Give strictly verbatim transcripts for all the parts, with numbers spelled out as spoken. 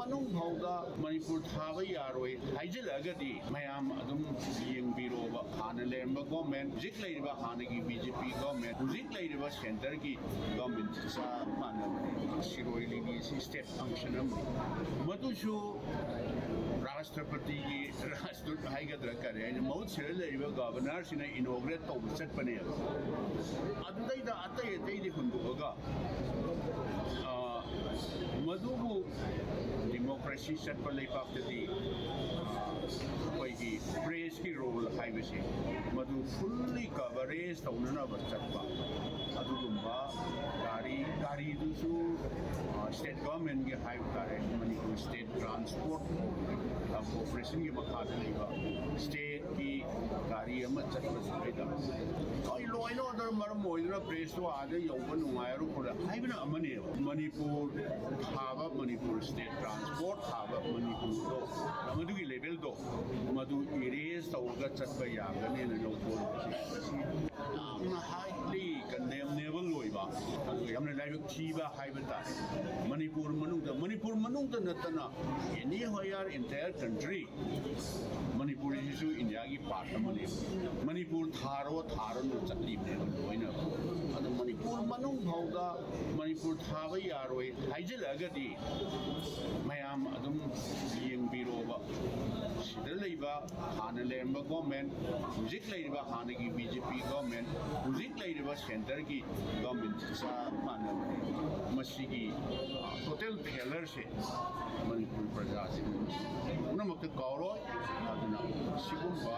ꯃꯅꯨꯡ ꯐꯥꯎꯗ ꯃꯅꯤꯄꯨꯔ ꯊꯥꯕ ꯌꯥꯔꯣꯏ ꯍꯥꯏꯖꯤꯜꯂꯛꯑꯒꯗꯤ, ꯃꯌꯥꯝ ꯑꯗꯨꯝ ꯌꯦꯡꯕꯤꯔꯣꯕ, ꯍꯥꯟꯅ ꯂꯩꯔꯝꯕ ꯒꯣꯔꯃꯦꯟ, ꯍꯧꯖꯤꯛ ꯂꯩꯔꯤꯕ ꯍꯥꯟꯅꯒꯤ ꯕꯤ ꯖꯦ ꯄꯤ ꯒꯣꯔꯃꯦꯟ, ꯍꯧꯖꯤꯛ ꯂꯩꯔꯤꯕ ꯁꯦꯟꯇꯔꯒꯤ ꯒꯣꯔꯃꯦꯟꯁꯤ ꯆꯞ ꯃꯥꯟꯅꯕꯅꯤ꯫ ꯁꯤꯔꯣꯏ ꯂꯤꯂꯤꯁꯤ ꯁ꯭ꯇꯦꯠ ꯐꯪꯁꯟ ꯑꯃꯅꯤ꯫ ꯃꯗꯨꯁꯨ ꯔꯥꯁꯇ꯭ꯔꯄꯇꯤꯒꯤ ꯔꯥꯖꯗꯨꯠ ꯍꯥꯏꯒꯗ꯭ꯔꯥ, ꯀꯔꯤ ꯍꯥꯏꯅ, ꯃꯍꯨꯠ ꯁꯤꯗ ꯂꯩꯔꯤꯕ ꯒꯕꯔꯅꯔꯁꯤꯅ ꯏꯅꯣꯒ꯭ꯔꯦꯠ ꯇꯧꯕ ꯆꯠꯄꯅꯦꯕ꯫ ꯑꯗꯨꯗꯩꯗ ꯑꯇꯩ ꯑꯇꯩꯗꯤ ꯍꯨꯟꯗꯣꯛꯑꯒ, ꯑ, ꯃꯗꯨꯕꯨ ꯗꯤꯃꯣꯀ꯭ꯔꯦꯁꯤ ꯆꯠꯄ ꯂꯩꯕꯥꯛꯇꯗꯤ, ꯑ, ꯑꯩꯈꯣꯏꯒꯤ ꯄ꯭ꯔꯦꯁꯀꯤ ꯔꯣꯜ ꯍꯥꯏꯕꯁꯦ, ꯃꯗꯨ ꯐꯨꯜꯂꯤ ꯀꯚꯔꯦꯖ ꯇꯧꯅꯅꯕ ꯆꯠꯄ, ꯑꯗꯨꯒꯨꯝꯕ ꯒꯥꯔꯤ, ꯒꯥꯔꯤꯗꯨꯁꯨ, ꯑ, ꯁ꯭ꯇꯦꯠ ꯒꯚꯔꯟꯃꯦꯟꯠꯀꯤ ꯍꯥꯏꯕ ꯇꯥꯔꯦ, ꯃꯅꯤꯄꯨꯔ ꯁ꯭ꯇꯦꯠ ꯇ꯭ꯔꯥꯟꯁꯄꯣꯔꯠ ꯀꯣꯔꯄꯣꯔꯦꯁꯟꯒꯤ ꯃꯈꯥꯗ ꯂꯩꯕ ꯁ꯭ꯇꯦꯠꯀꯤ ꯒꯥꯔꯤ ꯑꯃ ꯆꯠꯄꯁꯤꯗꯩꯗ ꯑꯩꯈꯣꯏ ꯂꯣꯏꯅ ꯑꯣꯔꯗꯔ ꯃꯔꯝ ꯑꯣꯏꯗꯨꯅ ꯄ꯭ꯔꯦꯁꯇꯣ ꯑꯥꯗ ꯌꯧꯕ ꯅꯨꯡꯉꯥꯏꯔꯣꯏ ꯈꯣꯠꯂꯣꯏ ꯍꯥꯏꯕꯅ ꯑꯃꯅꯦꯕ꯫ ꯃꯅꯤꯄꯨꯔ ꯊꯥꯕ, ꯃꯅꯤꯄꯨꯔ ꯁ꯭ꯇꯦꯠ ꯇ꯭ꯔꯥꯟꯁꯄꯣꯔꯠ ꯊꯥꯕ, ꯃꯅꯤꯄꯨꯔꯗꯣ ꯃꯗꯨꯒꯤ ꯂꯦꯚꯦꯜꯗꯣ ꯃꯗꯨ ꯏꯔꯦꯖ ꯇꯧꯔꯒ ꯆꯠꯄ ꯌꯥꯒꯅꯦꯅ ꯂꯧꯊꯣꯔꯛꯄꯁꯦ ꯌꯥꯝꯅ ꯍꯥꯏꯂꯤ ꯀꯟꯗꯦꯝꯅꯦꯕꯜ ꯑꯣꯏꯕ, ꯑꯗꯨꯒ ꯌꯥꯝꯅ ꯂꯥꯏꯕꯛ ꯊꯤꯕ ꯍꯥꯏꯕ ꯇꯥꯔꯦ꯫ ꯃꯅꯤꯄꯨꯔ ꯃꯅꯨꯡꯗ, ꯃꯅꯤꯄꯨꯔ ꯃꯅꯨꯡꯗ ꯅꯠꯇꯅ ꯑꯦꯅꯤ ꯍꯣꯌꯥꯔ ꯏꯟꯇꯥꯌꯔ ꯀꯟꯇ꯭ꯔꯤ, ꯃꯅꯤꯄꯨꯔꯁꯤꯁꯨ ꯏꯟꯗꯤꯌꯥꯒꯤ ꯄꯥꯔꯠ ꯑꯃꯅꯤ꯫ ꯃꯅꯤꯄꯨꯔ ꯊꯥꯔꯣ ꯊꯥꯔꯅꯨ ꯆꯠꯂꯤꯕꯅꯦꯕ ꯂꯣꯏꯅ꯫ ꯑꯗꯣ ꯃꯅꯤꯄꯨꯔ ꯃꯅꯨꯡ ꯐꯥꯎꯗ ꯃꯅꯤꯄꯨꯔ ꯊꯥꯕ ꯌꯥꯔꯣꯏ ꯍꯥꯏꯖꯤꯜꯂꯛꯑꯒꯗꯤ, ꯃꯌꯥꯝ ꯑꯗꯨꯝ ꯌꯦꯡꯕꯤꯔꯣꯕ, ꯁꯤꯗ ꯂꯩꯕ ꯍꯥꯟꯅ ꯂꯩꯔꯝꯕ ꯒꯣꯔꯃꯦꯟ, ꯍꯧꯖꯤꯛ ꯂꯩꯔꯤꯕ ꯍꯥꯟꯅꯒꯤ ꯕꯤ ꯖꯦ ꯄꯤ ꯒꯣꯔꯃꯦꯟ, ꯍꯧꯖꯤꯛ ꯂꯩꯔꯤꯕ ꯁꯦꯟꯇꯔꯒꯤ ꯒꯣꯔꯃꯦꯟꯁꯤ ꯆꯞ ꯃꯥꯟꯅꯕꯅꯤ꯫ ꯃꯁꯤꯒꯤ, ꯑ, ꯇꯣꯇꯦꯜ ꯐꯦꯂꯔꯁꯦ ꯃꯅꯤꯄꯨꯔ ꯄ꯭ꯔꯖꯥꯁꯤꯡ ꯄꯨꯝꯅꯃꯛꯇ ꯀꯥꯎꯔꯣꯏ꯫ ꯑꯗꯨꯅ ꯁꯤꯒꯨꯝꯕ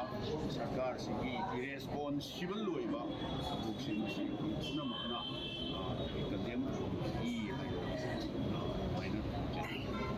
ꯁꯔꯀꯥꯔꯁꯤꯒꯤ ꯏꯔꯦꯁꯄꯣꯟꯁꯤꯕꯜ ꯑꯣꯏꯕ ꯊꯕꯛꯁꯤꯡ ꯑꯁꯤ ꯑꯩꯈꯣꯏ ꯄꯨꯝꯅꯃꯛꯅ